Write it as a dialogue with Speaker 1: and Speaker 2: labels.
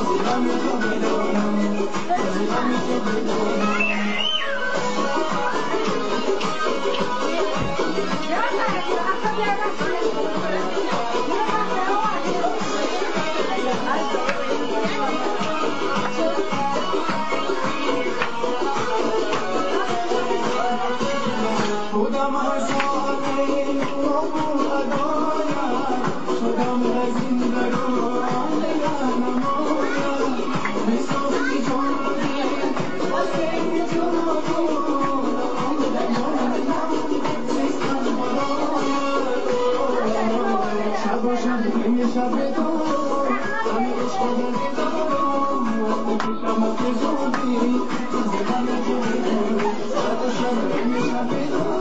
Speaker 1: Зилами ту медонам, зилами ту медонам. Шудам аз соати қабул адоят, шудам аз ин дарун дигар намояд. Бисохти ҷонро дил ба сайри ҷунун, омадам зистан барояд. Шабу шаб ҳамеша бедорам, ҳами ишқ дарди дорам, вақте ки шамъ зудӣ, зи ғами ту медонам. Шабу шаб ҳамеша бедорам.